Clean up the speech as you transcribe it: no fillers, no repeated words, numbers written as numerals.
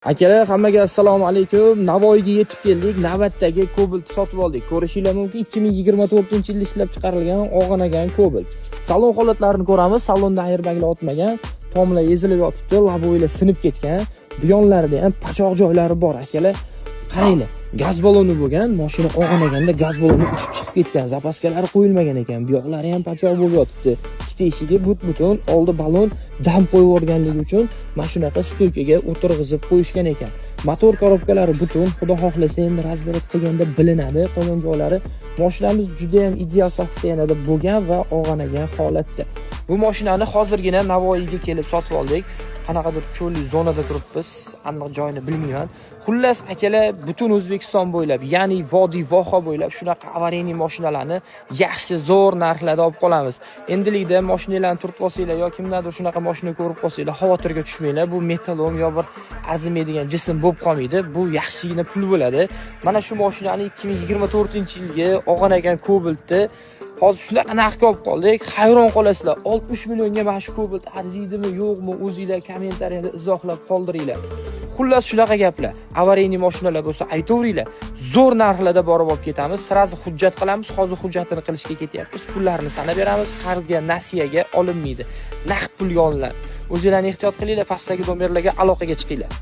Akalar, hammaga assalomu alaykum. Navoiyga yetib keldik. Navbatdagi Cobalt sotib oldik. Ko'rishinglar mumkin, 2024-yilda ishlab chiqarilgan og'anagan Cobalt. Salon holatlarini ko'ramiz. Salonda airbaglar otmagan, tomlar ezilib yotibdi, лобовой lar sinib ketgan. Bu yonlarida ham pachoq joylari bor, akalar. Qaranglar, gaz baloni bo'lgan, mashina og'anaganda gaz baloni uchib chiqib ketgan, запаска lari qo'yilmagan ekan. Bu yoqlari ham pachoq bo'lib yotibdi. Ikkita eshigi but-butun, oldi balon dam qo'yib yuborganligi uchun mana shunaqa стойка ga o'tirg'izib qo'yishgan ekan. Motor korobkalari butun, xudo xohlasa, endi разбирать qilganda bilinadi qolgan joylari. Mashinamiz juda ham ideal состояние da bo'lgan va og'anagan holatda. Bu mashinani hozirgina Navoiyga kelib sotib oldik. Qanaqadir cho'lli zonada turibmiz, aniq joyini bilmayman. Xullas, akalar, butun O'zbekiston bo'ylab, ya'ni vodiy voha bo'ylab shunaqa аварийный mashinalarni yaxshi, zo'r narxlarda olib qolamiz. Endilikda mashinalarni turtib olsanglar yo kimdandir shunaqa mashina ko'rib qolsanglar, xavotirga tushmanglar. Bu металлолом yo bir arzimaydigan jism bo'lib qolmaydi. Bu yaxshigina pul bo'ladi. Mana shu mashinani, 2024-yilgi og'anagan Cobaltni hozir shunaqa narxga olib qoldik. Hayron qolasizlar. 60 millionga mana shu Cobalt arziydimi, yo'qmi, o'zinglar kommentariyada izohlab qoldiringlar. Xullas, shunaqa gaplar. Аварийный mashinalar bo'lsa, aytaveringlar. Zo'r narxlarda borib olib ketamiz. Сразу hujjat qilamiz. Hozir hujjatini qilishga ketyapmiz. Pullarni sanab beramiz. Qarzga, nasiyaga olinmaydi. Naqd pulga olinadi. O'zinglarni ehtiyot qilinglar, pastdagi nomerlarga aloqaga chiqinglar.